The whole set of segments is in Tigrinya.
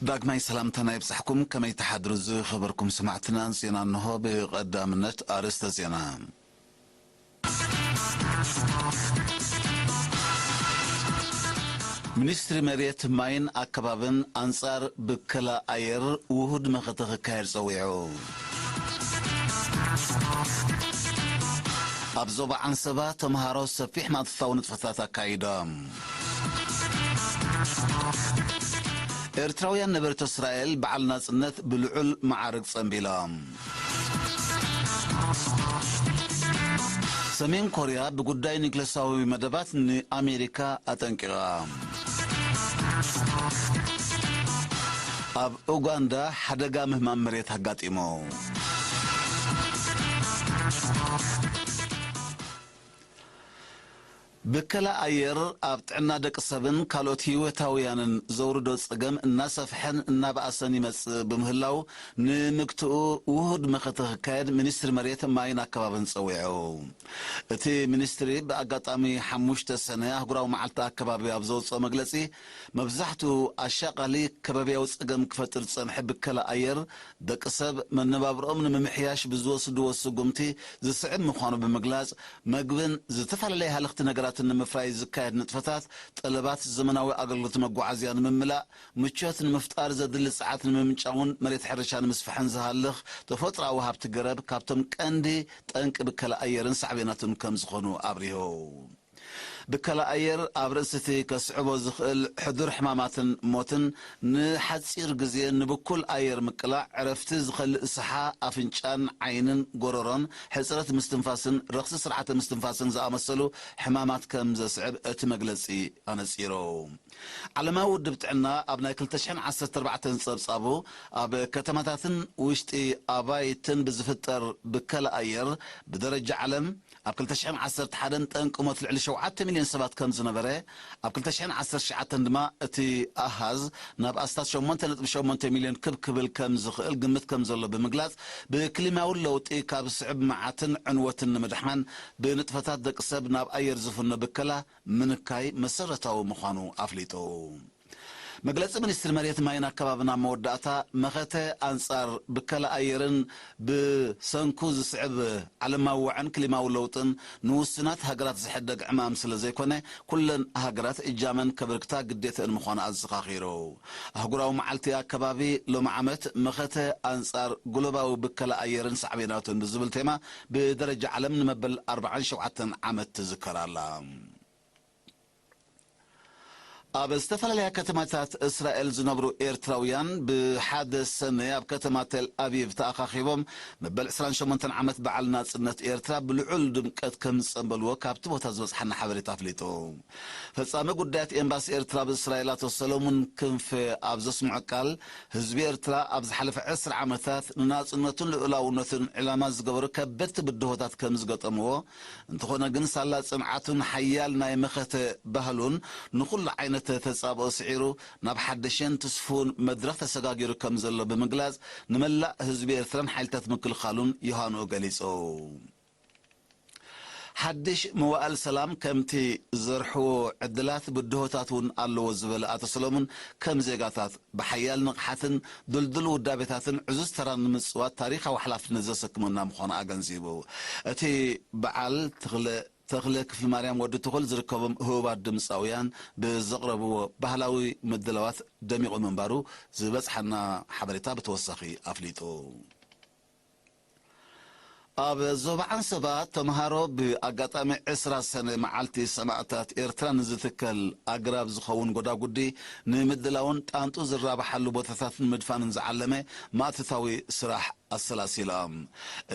ዳግማይ ሰላምታና ይብጻሕኩም። ከመይ ትሓድሩ ዝኸበርኩም ሰማዕትና? ዜና እንሆ። ብቐዳምነት ኣርእስተ ዜና። ሚኒስትሪ መሬት፣ ማይን ኣከባብን ኣንጻር ብከላ ኣየር ውሁድ መኸተ ክካየድ ጸዊዑ። ኣብ ዞባ ዓንሰባ ተምሃሮ ሰፊሕ ማእቶታዊ ንጥፈታት ኣካይዶም። ኤርትራውያን ነበርቲ እስራኤል በዓል ናጽነት ብልዑል መዓርግ ጸንቢሎም። ሰሜን ኮርያ ብጉዳይ ኒክለሳዊ መደባት ንኣሜሪካ ኣጠንቂቓ። ኣብ ኡጋንዳ ሓደጋ ምህማም መሬት ኣጋጢሙ። ብከላ ኣየር ኣብ ጥዕና ደቂ ሰብን ካልኦት ህይወታውያንን ዘውርዶ ጸገም እናሰፍሐን እናበኣሰን ይመጽእ ብምህላው፣ ንምግትኡ ውሁድ መኸተ ክካየድ ሚኒስትሪ መሬት፣ ማይን ኣከባብን ጸዊዑ። እቲ ሚኒስትሪ ብኣጋጣሚ ሓሙሽተ ሰነ ኣህጉራዊ መዓልቲ ኣከባቢ ኣብ ዘውጽኦ መግለጺ፣ መብዛሕትኡ ኣሻቓሊ ከባብያዊ ጸገም ክፈጥር ዝጸንሐ ብከላ ኣየር፣ ደቂ ሰብ መነባብሮኦም ንምምሕያሽ ብዝወስድዎ ስጉምቲ ዝስዕብ ምዃኑ ብምግላጽ፣ መግብን ዝተፈላለየ ሃለኽቲ ነገራትን ንምፍራይ ዝካየድ ንጥፈታት፣ ጠለባት ዘመናዊ ኣገልግሎት መጓዓዝያ ንምምላእ፣ ምቾት ንምፍጣር ዘድሊ ጸዓት ንምምንጫውን መሬት ሕርሻ ንምስፋሕን ዝሃልኽ ተፈጥሮኣዊ ሃብቲ ገረብ ካብቶም ቀንዲ ጠንቂ ብከላ ኣየርን ሳዕቤናቱን ከም ዝኾኑ ኣብሪሁ። ብከላ ኣየር ኣብ ርእሲ እቲ ከስዕቦ ዝኽእል ሕዱር ሕማማትን ሞትን፣ ንሓጺር ግዜ ንብኩል ኣየር ምቅላዕ፣ ዕረፍቲ ዝኸልእ ሰሓ ኣፍንጫን ዓይንን ጎረሮን፣ ሕጽረት ምስትንፋስን ረኽሲ ስርዓተ ምስትንፋስን ዝኣመሰሉ ሕማማት ከም ዘስዕብ እቲ መግለጺ ኣነጺሩ። ዓለማዊ ውድብ ጥዕና ኣብ ናይ ክልተ ሽሕን ዓሰርተ ኣርባዕተን ጸብጻቡ፣ ኣብ ከተማታትን ውሽጢ ኣባይትን ብዝፍጠር ብከላ ኣየር ብደረጃ ዓለም ኣብ ክልተ ሽሕን ዓሰርተ ሓደን ጠንቂ ሞት ልዕሊ ሸውዓተ ሚልዮን ሰባት ከም ዝነበረ፣ ኣብ ክልተ ሽሕን ዓሰርተ ትሽዓተን ድማ እቲ ኣሃዝ ናብ ኣስታት ሸሞንተ ነጥቢ ሸሞንተ ሚልዮን ክብ ክብል ከም ዝኽእል ግምት ከም ዘሎ ብምግላጽ፣ ብክሊማዊ ለውጢ ካብ ዝስዕብ መዓትን ዕንወትን ንምድሓን፣ ብንጥፈታት ደቂ ሰብ ናብ ኣየር ዝፍኖ ብከላ ምንካይ መሰረታዊ ምዃኑ ኣፍሊጡ። መግለጺ ሚኒስትሪ መሬት፣ ማይን ኣከባብን ኣብ መወዳእታ፣ መኸተ ኣንጻር ብከላ ኣየርን ብሰንኩ ዝስዕብ ዓለማዊ ዋዕን ክሊማዊ ለውጥን ንውሱናት ሃገራት ዝሕደግ ዕማም ስለ ዘይኮነ፣ ኩለን ሃገራት እጃመን ከበርክታ ግዴተአን ምዃኑ ኣዘኻኺሩ። ኣህጉራዊ መዓልቲ ኣከባቢ ሎሚ ዓመት፣ መኸተ ኣንጻር ግሎባዊ ብከላ ኣየርን ሳዕቤናቱን ብዝብል ቴማ ብደረጃ ዓለም ንመበል ኣርባዓን ሸውዓተን ዓመት ትዝከር ኣላ። ኣብ ዝተፈላለያ ከተማታት እስራኤል ዝነብሩ ኤርትራውያን ብሓደ ሰነ ኣብ ከተማ ቴል ኣቪቭ ተኣኻኺቦም መበል ዕስራን ሸሞንተን ዓመት በዓል ናጽነት ኤርትራ ብልዑል ድምቀት ከም ዝጸንበልዎ ካብቲ ቦታ ዝበጽሓና ሓበሬታ ኣፍሊጡ። ፈጻሚ ጉዳያት ኤምባሲ ኤርትራ ኣብ እስራኤል ኣቶ ሰለሙን ክንፈ ኣብ ዘስምዖ ቃል፣ ህዝቢ ኤርትራ ኣብ ዝሓለፈ ዕስራ ዓመታት ንናጽነቱን ልኡላውነቱን ዕላማ ዝገበሩ ከበድቲ ብድሆታት ከም ዝገጠምዎ፣ እንተኾነ ግን ሳላ ጽንዓቱን ሓያል ናይ መኸተ ባህሉን ንኹሉ ዓይነት ተጻብኦ ስዒሩ ናብ ሓደሽን ትስፉውን መድረኽ ተሰጋጊሩ ከም ዘሎ ብምግላጽ፣ ንመላእ ህዝቢ ኤርትራን ሓይልታት ምክልኻሉን ዮሃንኡ ገሊጹ። ሓድሽ መዋእል ሰላም ከምቲ ዘርሕዎ ዕድላት ብድሆታት እውን ኣለዎ ዝበለ ኣቶ ሰለሙን፣ ከም ዜጋታት ብሓያል ንቕሓትን ድልዱል ውዳቤታትን ዕዙዝ ተራን ንምጽዋት ታሪኻዊ ሓላፍነት ዘሰክመና ምዃኑ ኣገንዚቡ። እቲ በዓል ተኽለ ተኽለ ክፍሊ ማርያም ወዲ ትኹል ዝርከቦም ህቡባት ድምጻውያን ብዘቕረብዎ ባህላዊ ምድላዋት ደሚቑ ምንባሩ ዝበጽሓና ሓበሬታ ብተወሳኺ ኣፍሊጡ። ኣብ ዞባ ዓንሰባ ተምሃሮ ብኣጋጣሚ ዕስራ ሰነ መዓልቲ ሰማእታት ኤርትራ ንዝትከል ኣግራብ ዝኸውን ጎዳጉዲ ንምድላውን ጣንጡ ዝራብሓሉ ቦታታት ንምድፋንን ዝዓለመ ማእቶታዊ ስራሕ ኣሰላሲሎም።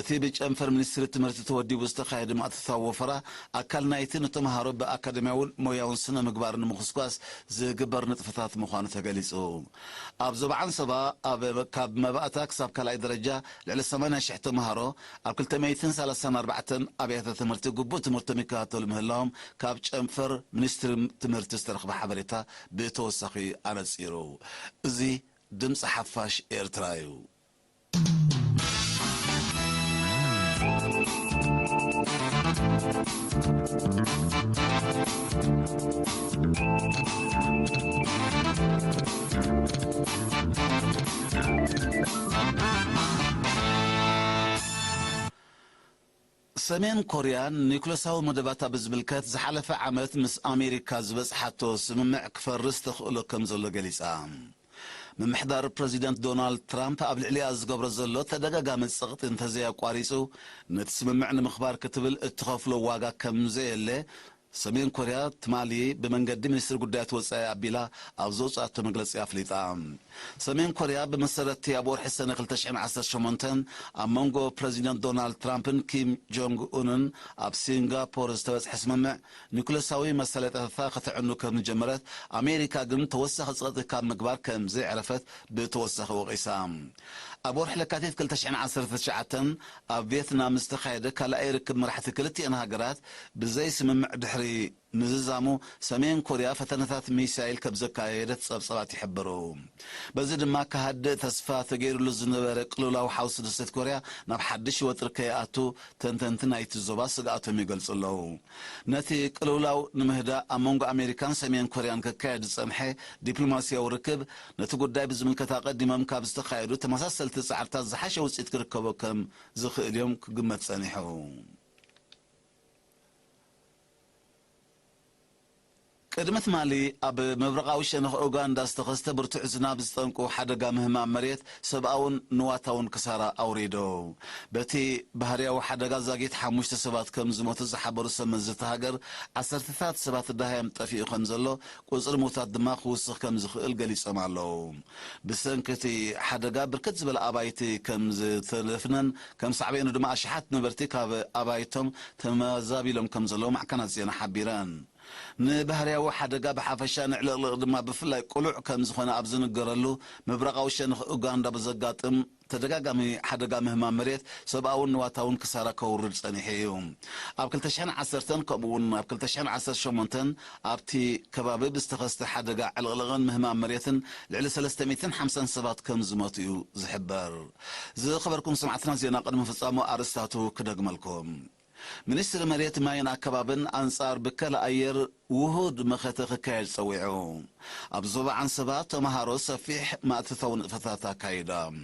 እቲ ብጨንፈር ሚኒስትሪ ትምህርቲ ተወዲቡ ዝተኻየደ ማእቶታዊ ወፈራ ኣካል ናይቲ ንተምሃሮ ብኣካደሚያውን ሞያውን ስነ ምግባር ንምኹስኳስ ዝግበር ንጥፈታት ምዃኑ ተገሊጹ። ኣብ ዞባ ዓንሰባ ኣብ፣ ካብ መባእታ ክሳብ ካልኣይ ደረጃ ልዕሊ ሰማንያ ሽሕ ተምሃሮ ኣብ ክልተ ሚእትን ሰላሳን ኣርባዕተን ኣብያተ ትምህርቲ ግቡእ ትምህርቶም ይከታተሉ ምህላዎም ካብ ጨንፈር ሚኒስትሪ ትምህርቲ ዝተረኽበ ሓበሬታ ብተወሳኺ ኣነጺሩ። እዚ ድምፂ ሓፋሽ ኤርትራ እዩ። ሰሜን ኮርያ ኒኩለሳዊ መደባታ ብዝምልከት ዝሓለፈ ዓመት ምስ ኣሜሪካ ዝበጽሓቶ ስምምዕ ክፈርስ ተኽእሎ ከም ዘሎ ገሊጻ። ምምሕዳር ፕረዚደንት ዶናልድ ትራምፕ ኣብ ልዕሊኣ ዝገብሮ ዘሎ ተደጋጋሚ ጸቕጢ እንተዘይኣቋሪጹ፣ ነቲ ስምምዕ ንምኽባር ክትብል እትኸፍሎ ዋጋ ከም ዘየለ ሰሜን ኮርያ ትማሊ ብመንገዲ ሚኒስትሪ ጉዳያት ወጻኢ ኣቢላ ኣብ ዘውጽኣቶ መግለጺ ኣፍሊጣ። ሰሜን ኮርያ ብመሰረትቲ ኣብ ወርሒ ሰነ ክልተ ሽሕን ዓሰርተ ሸሞንተን ኣብ መንጎ ፕረዚደንት ዶናልድ ትራምፕን ኪም ጆንግ ኡንን ኣብ ሲንጋፖር ዝተበጽሐ ስምምዕ ኒኩለሳዊ መሳለጥያታታ ከተዕኑ ከም ዝጀመረት፣ ኣሜሪካ ግን ተወሳኺ ጸቕጢ ካብ ምግባር ከም ዘይዕረፈት ብተወሳኺ ወቒሳ። ኣብ ወርሒ ለካቲት ክልተ ሽሕን ዓሰርተ ትሽዓተን ኣብ ቪየትናም ዝተኻየደ ካልኣይ ርክብ መራሕቲ ክልቲኣን ሃገራት ብዘይ ስምምዕ ድሕሪ ምዝዛሙ፣ ሰሜን ኮርያ ፈተነታት ሚሳይል ከም ዘካየደት ጸብጻባት ይሕብሩ። በዚ ድማ፣ ክሃድእ ተስፋ ተገይሩሉ ዝነበረ ቅልውላው ሓውሲ ደሴት ኮርያ ናብ ሓድሽ ወጥሪ ከይኣቱ ተንተንቲ ናይቲ ዞባ ስግኣቶም ይገልጹ ኣለዉ። ነቲ ቅልውላው ንምህዳእ ኣብ መንጎ ኣሜሪካን ሰሜን ኮርያን ክካየድ ዝጸንሐ ዲፕሎማስያዊ ርክብ፣ ነቲ ጉዳይ ብዝምልከት ኣቐዲሞም ካብ ዝተኻየዱ ተመሳሰልቲ ጻዕርታት ዝሓሸ ውጽኢት ክርከቦ ከም ዝኽእል እዮም ክግመት ጸኒሑ። ቅድሚ ትማሊ ኣብ ምብራቓዊ ሸነኽ ኡጋንዳ ዝተኸስተ ብርቱዕ ዝናብ ዝጠንቁ ሓደጋ ምህማም መሬት ሰብኣውን ንዋታውን ክሳራ ኣውሪዱ። በቲ ባህርያዊ ሓደጋ ዛጊት ሓሙሽተ ሰባት ከም ዝሞቱ ዝሓበሩ ሰብ መዚ እታ ሃገር፣ ዓሰርተታት ሰባት ደሃዮም ጠፊኡ ከም ዘሎ፣ ቁጽሪ ምዉታት ድማ ክውስኽ ከም ዝኽእል ገሊጾም ኣለዉ። ብሰንኪ እቲ ሓደጋ ብርክት ዝበለ ኣባይቲ ከም ዝተደፍነን ከም ሳዕቤኑ ድማ ኣሽሓት ነበርቲ ካብ ኣባይቶም ተመዛቢሎም ከም ዘለዉ ማዕከናት ዜና ሓቢረን። ንባህርያዊ ሓደጋ ብሓፈሻ፣ ንዕልቕልቕ ድማ ብፍላይ ቅሉዕ ከም ዝኾነ ኣብ ዝንገረሉ ምብራቓዊ ሸነኽ ኡጋንዳ ብዘጋጥም ተደጋጋሚ ሓደጋ ምህማም መሬት ሰብኣውን ንዋታውን ክሳራ ከውርድ ጸኒሑ እዩ። ኣብ ክልተ ሽሕን ዓሰርተን ከምኡ እውን ኣብ ክልተ ሽሕን ዓሰርተ ሸሞንተን ኣብቲ ከባቢ ብዝተኸስተ ሓደጋ ዕልቕልቕን ምህማም መሬትን ልዕሊ ሰለስተ ሚእትን ሓምሳን ሰባት ከም ዝሞቱ እዩ ዝሕበር። ዝኸበርኩም ሰማዕትና፣ ዜና ቅድሚ ፍጻሙ ኣርእስታቱ ክደግመልኩም። ሚኒስትሪ መሬት፣ ማይን ኣከባብን ኣንጻር ብከላ ኣየር ውሁድ መኸተ ክካየድ ጸዊዑ። ኣብ ዞባ ዓንሰባ ተመሃሮ ሰፊሕ ማእቶታዊ ንጥፈታት ኣካይዶም።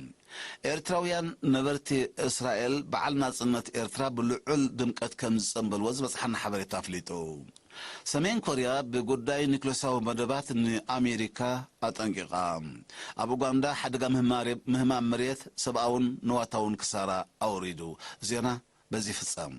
ኤርትራውያን ነበርቲ እስራኤል በዓል ናጽነት ኤርትራ ብልዑል ድምቀት ከም ዝጸንበልዎ ዝበጽሓና ሓበሬታ ኣፍሊጡ። ሰሜን ኮርያ ብጉዳይ ኒክለሳዊ መደባት ንኣሜሪካ ኣጠንቂቓ። ኣብ ኡጋንዳ ሓደጋ ምህማር-፣ ምህማም መሬት ሰብኣውን ንዋታውን ክሳራ ኣውሪዱ። ዜና በዚ ይፍጸም።